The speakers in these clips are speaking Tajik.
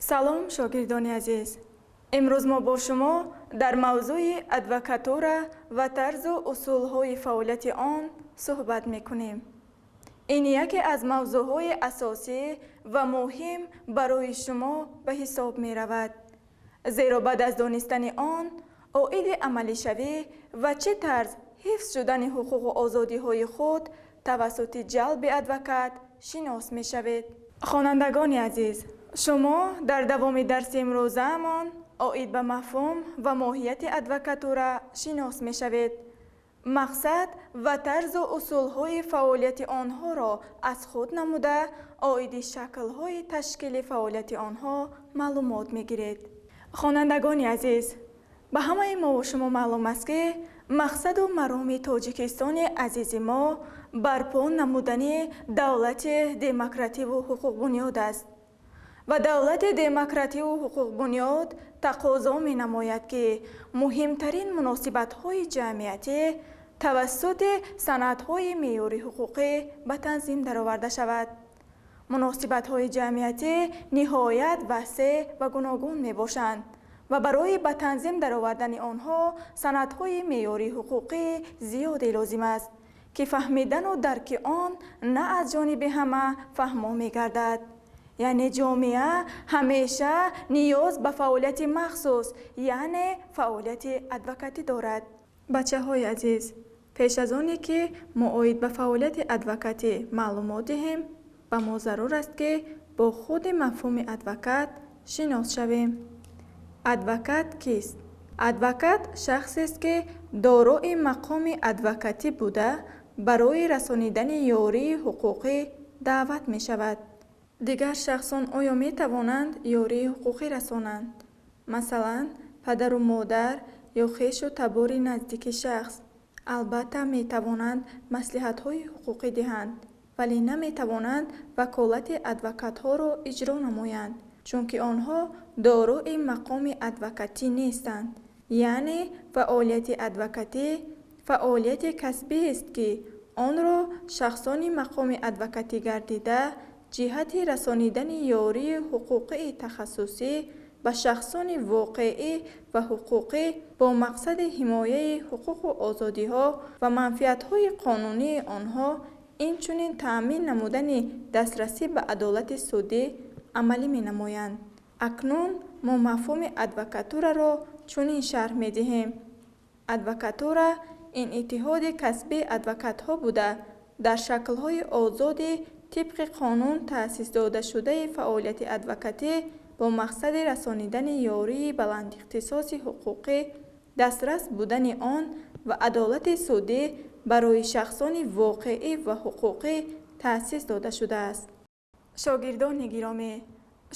Салом, шогирдони азиз! Имрӯз мо бо шумо дар мавзӯи адвокатура ва тарзу усулҳои фаъолияти он суҳбат мекунем. Ин яке аз мавзӯъҳои асосӣ ва муҳим барои шумо ба ҳисоб меравад, зеро баъд аз донистани он оиди амалишавӣ ва чӣ тарз ҳифз шудани ҳуқуқу озодиҳои худ тавассути ҷалби адвокат шинос мешавед. Хонандагони азиз, шумо дар давоми дарси имрӯзаамон оид ба мафҳум ва моҳияти адвокатура шинос мешавед. Мақсад ва тарзу усулҳои фаъолияти онҳоро аз худ намуда, оиди шаклҳои ташкили фаъолияти онҳо маълумот мегиред. Хонандагони азиз, ба ҳамаи мову шумо маълум аст, ки мақсаду мароми Тоҷикистони азизи мо барпо намудани давлати демокративу ҳуқуқбунёд аст ва давлати демокративу ҳуқуқбунёд тақозо менамояд, ки муҳимтарин муносибатҳои ҷамъиятӣ тавассути санадҳои меъёри ҳуқуқӣ ба танзим дароварда шавад. Муносибатҳои ҷамъиятӣ ниҳоят васеъ ва гуногун мебошанд ва барои ба танзим даровардани онҳо санадҳои меъёри ҳуқуқӣ зиёде лозим аст, ки фаҳмидану дарки он на аз ҷониби ҳама фаҳмо мегардад. Яъне ҷомеа ҳамеша ниёз ба фаъолияти махсус, яъне фаъолияти адвокатӣ дорад. Бачаҳои азиз, пеш аз оне ки мо оид ба фаъолияти адвокатӣ маълумот диҳем, ба мо зарур аст, ки бо худи мафҳуми адвокат шинос шавем. Адвокат кист? Адвокат шахсест, ки дорои мақоми адвокатӣ буда, барои расонидани ёрии ҳуқуқӣ даъват мешавад. Дигар шахсон оё метавонанд ёрии ҳуқуқӣ расонанд? Масалан, падару модар ё хешу табори наздики шахс. Албатта, метавонанд маслиҳатҳои ҳуқуқӣ диҳанд, вале наметавонанд ваколати адвокатҳоро иҷро намоянд, чунки онҳо дорои мақоми адвокатӣ нестанд. Яъне фаъолияти адвокатӣ фаъолияти касбиест, ки онро шахсони мақоми адвокатӣ гардида ҷиҳати расонидани ёрии ҳуқуқии тахассусӣ ба шахсони воқеӣ ва ҳуқуқӣ бо мақсади ҳимояи ҳуқуқу озодиҳо ва манфиатҳои қонунии онҳо, инчунин таъмин намудани дастрасӣ ба адолати судӣ амалӣ менамоянд. Акнун мо мафҳуми адвокатураро чунин шарҳ медиҳем. Адвокатура ин иттиҳоди касбии адвокатҳо буда, дар шаклҳои озоди тибқи қонун таъсис додашудаи фаъолияти адвокатӣ бо мақсади расонидани ёрии баландихтисоси ҳуқуқӣ, дастрас будани он ва адолати судӣ барои шахсони воқеӣ ва ҳуқуқӣ таъсис дода шудааст. Шогирдони гиромӣ,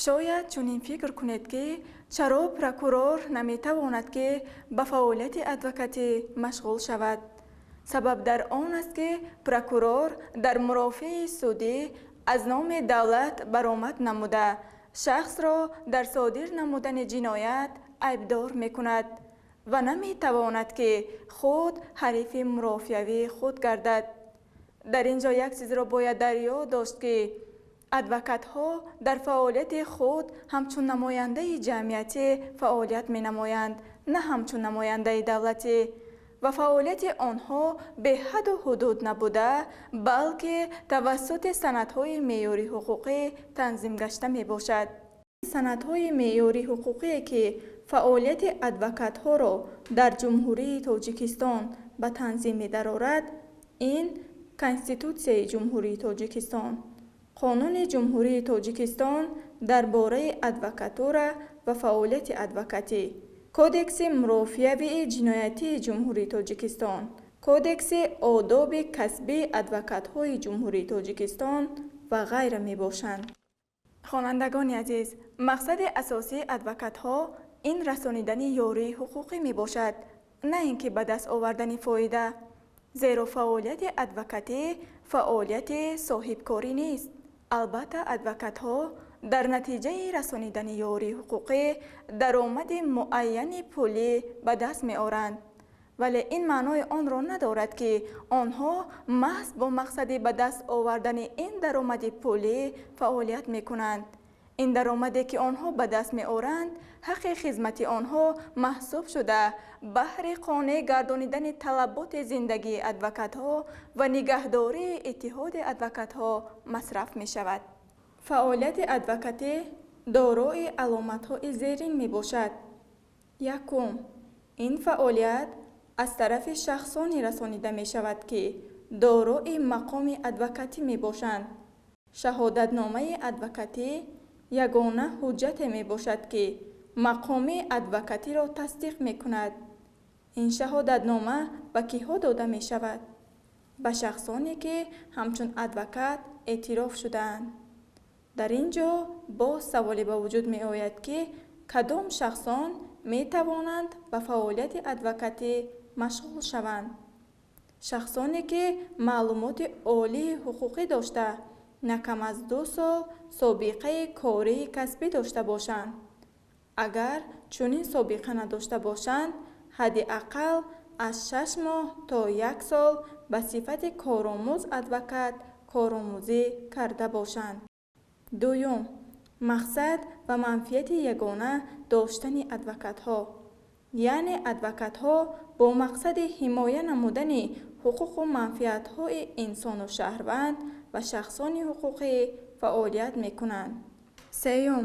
шояд чунин фикр кунед, ки чаро прокурор наметавонад, ки ба фаъолияти адвокатӣ машғул шавад. Сабаб дар он аст, ки прокурор дар мурофиаи судӣ аз номи давлат баромад намуда, шахсро дар содир намудани ҷиноят айбдор мекунад ва наметавонад, ки худ ҳарифи мурофиавии худ гардад. Дар ин ҷо як чизро бояд дар ёд дошт, ки адвокатҳо дар фаъолияти худ ҳамчун намояндаи ҷамъиятӣ фаъолият менамоянд, на ҳамчун намояндаи давлатӣ, ва фаъолияти онҳо беҳаду ҳудуд набуда, балки тавассути санадҳои меъёри ҳуқуқӣ танзим гашта мебошад. Санадҳои меъёри ҳуқуқие, ки фаъолияти адвокатҳоро дар Ҷумҳурии Тоҷикистон ба танзим медарорад, ин Конститутсияи Ҷумҳурии Тоҷикистон, Қонуни Ҷумҳурии Тоҷикистон дар бораи адвокатура ва фаъолияти адвокатӣ, Кодекси мурофиавии ҷиноятии Ҷумҳурии Тоҷикистон, Кодекси одоби касбии адвокатҳои Ҷумҳурии Тоҷикистон ва ғайра мебошанд. Хонандагони азиз, мақсади асосии адвокатҳо ин расонидани ёрии ҳуқуқӣ мебошад, на ин ки ба даст овардани фоида, зеро фаъолияти адвокатӣ фаъолияти соҳибкорӣ нест. Албатта, адвокатҳо дар натиҷаи расонидани ёрии ҳуқуқӣ даромади муайяни пулӣ ба даст меоранд, вале ин маънои онро надорад, ки онҳо маҳз бо мақсади ба даст овардани ин даромади пулӣ фаъолият мекунанд. Ин даромаде ки онҳо ба даст меоранд, ҳаққи хизмати онҳо маҳсуб шуда, баҳри қонеъ гардонидани талаботи зиндагии адвокатҳо ва нигаҳдории иттиҳоди адвокатҳо масраф мешавад. Фаъолияти адвокатӣ дорои аломатҳои зерин мебошад. Якум, ин фаъолият аз тарафи шахсоне расонида мешавад, ки дорои мақоми адвокатӣ мебошанд. Шаҳодатномаи адвокатӣ ягона ҳуҷҷате мебошад, ки мақоми адвокатиро тасдиқ мекунад. Ин шаҳодатнома ба киҳо дода мешавад? Ба шахсоне, ки ҳамчун адвокат эътироф шудаанд. Дар ин ҷо боз саволе ба вуҷуд меояд, ки кадом шахсон метавонанд ба фаъолияти адвокатӣ машғул шаванд? Шахсоне, ки маълумоти олии ҳуқуқӣ дошта, на кам аз 2 сол собиқаи кории касбӣ дошта бошанд. Агар чунин собиқа надошта бошанд, ҳадди ақал аз 6 моҳ то 1 сол ба сифати коромӯз адвокат коромӯзӣ карда бошанд. Дуюм, мақсад ва манфиати ягона доштани адвокатҳо. Яъне адвокатҳо бо мақсади ҳимоя намудани ҳуқуқу манфиатҳои инсону шаҳрванд ва шахсони ҳуқуқӣ фаъолият мекунанд. Сеюм,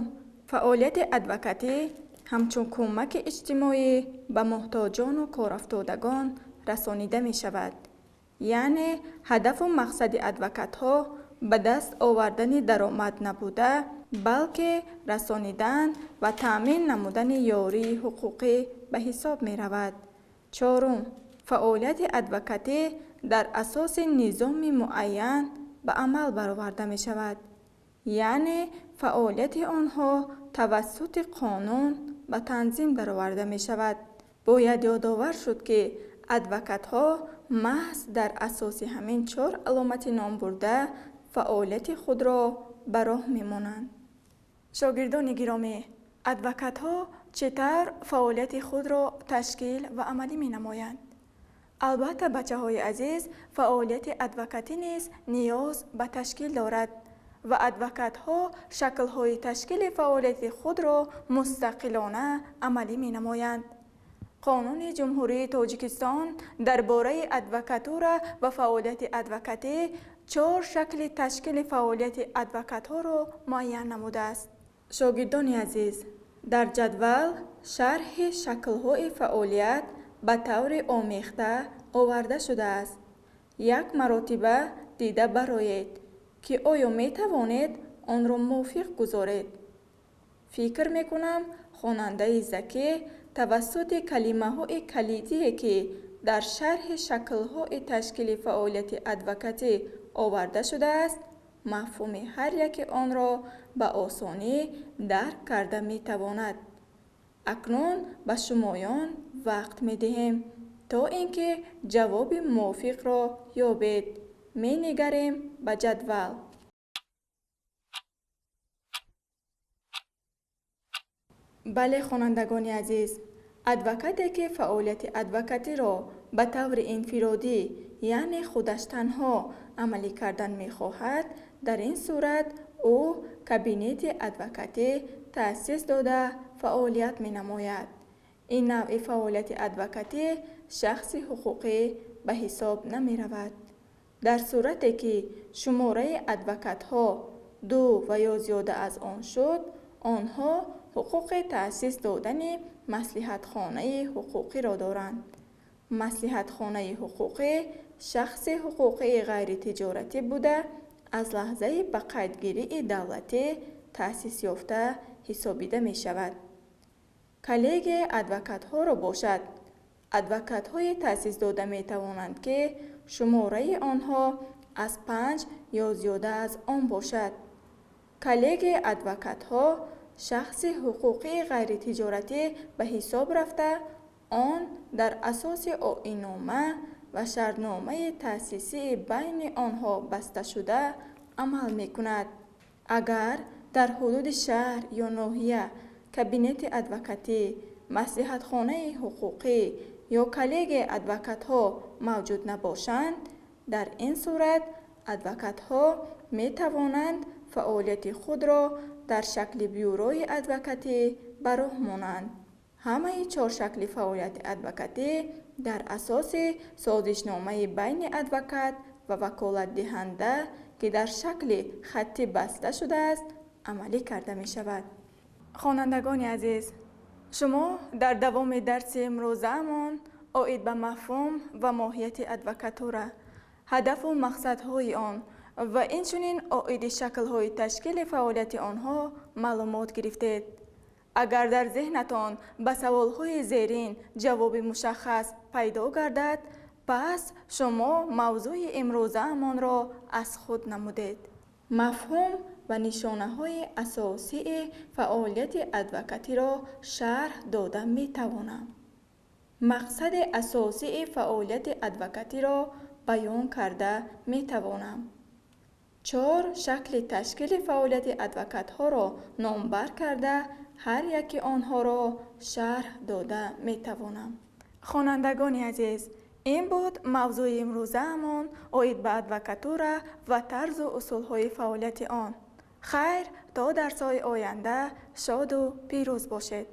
фаъолияти адвокатӣ ҳамчун кӯмаки иҷтимоӣ ба муҳтоҷону корафтодагон расонида мешавад. Яъне ҳадафу мақсади адвокатҳо ба даст овардани даромад набуда, балки расонидан ва таъмин намудани ёрии ҳуқуқӣ ба ҳисоб меравад. Чорум, фаъолияти адвокатӣ дар асоси низоми муайян ба амал бароварда мешавад. Яъне фаъолияти онҳо тавассути қонун ба танзим дароварда мешавад. Бояд ёдовар шуд, ки адвокатҳо маҳз дар асоси ҳамин 4 аломати номбурда фаъолияти худро ба роҳ мемонанд. Шогирдони гиромӣ, адвокатҳо чӣ тавр фаъолияти худро ташкил ва амалӣ менамоянд? Албатта, бачаҳои азиз, фаъолияти адвокатӣ низ ниёз ба ташкил дорад ва адвокатҳо шаклҳои ташкили фаъолияти худро мустақилона амалӣ менамоянд. Қонуни Ҷумҳурии Тоҷикистон дар бораи адвокатура ва фаъолияти адвокатӣ 4 шакли ташкили фаъолияти адвокатҳоро муайян намудааст. Шогирдони азиз, дар ҷадвал шарҳи шаклҳои фаъолият ба таври омехта оварда шудааст. Як маротиба дида бароед, ки оё метавонед онро мувофиқ гузоред. Фикр мекунам, хонандаи закӣ тавассути калимаҳои калидие, ки дар шарҳи шаклҳои ташкили фаъолияти адвокатӣ оварда шудааст, мафҳуми ҳар яки онро ба осонӣ дарк карда метавонад. Акнун ба шумоён вақт медиҳем, то ин ки ҷавоби мувофиқро ёбед. Менигарем ба ҷадвал. Бале, хонандагони азиз, адвокате, ки фаъолияти адвокатиро ба таври инфиродӣ, яъне худаш танҳо амалӣ кардан мехоҳад, дар ин сурат ӯ кабинети адвокатӣ таъсис дода фаъолият менамояд. Ин навъи фаъолияти адвокатӣ шахси ҳуқуқӣ ба ҳисоб намеравад. Дар сурате ки шумораи адвокатҳо 2 ва ё зиёда аз он шуд, онҳо ҳуқуқи таъсис додани маслиҳатхонаи ҳуқуқиро доранд. Маслиҳатхонаи ҳуқуқӣ шахси ҳуқуқии ғайритиҷоратӣ буда, аз лаҳзаи ба қайдгирии давлатӣ таъсис ёфта ҳисобида мешавад. Коллегияи адвокатҳоро бошад, адвокатҳое таъсис дода метавонанд, ки шумораи онҳо аз 5 ё зиёда аз он бошад. Коллегияи адвокатҳо шахси ҳуқуқии ғайритиҷоратӣ ба ҳисоб рафта, он дар асоси оиннома ва шартномаи таъсисии байни онҳо басташуда амал мекунад. Агар дар ҳудуди шаҳр ё ноҳия кабинети адвокатӣ, маслиҳатхонаи ҳуқуқӣ ё коллегияи адвокатҳо мавҷуд набошанд, дар ин сурат адвокатҳо метавонанд фаъолияти худро дар шакли бюрои адвокатӣ ба роҳ монанд. Ҳамаи чор шакли фаъолияти адвокатӣ дар асоси созишномаи байни адвокат ва ваколатдиҳанда, ки дар шакли хаттӣ баста шудааст, амалӣ карда мешавад. Хонандагони азиз, шумо дар давоми дарси имрӯзаамон оид ба мафҳум ва моҳияти адвокатура, ҳадафу мақсадҳои он ва инчунин оиди шаклҳои ташкили фаъолияти онҳо маълумот гирифтед. Агар дар зеҳнатон ба саволҳои зерин ҷавоби мушаххас пайдо гардад, пас шумо мавзӯи имрӯзаамонро аз худ намудед. Мафҳум ва нишонаҳои асосии фаъолияти адвокатиро шарҳ дода метавонам. Мақсади асосии фаъолияти адвокатиро баён карда метавонам. Чор шакли ташкили фаъолияти адвокатҳоро номбар карда, ҳар яки онҳоро шарҳ дода метавонам. Хонандагони азиз, ин буд мавзӯи имрӯзаамон оид ба адвокатура ва тарзу усулҳои фаъолияти он. Хайр, то дарсҳои оянда шоду пирӯз бошед.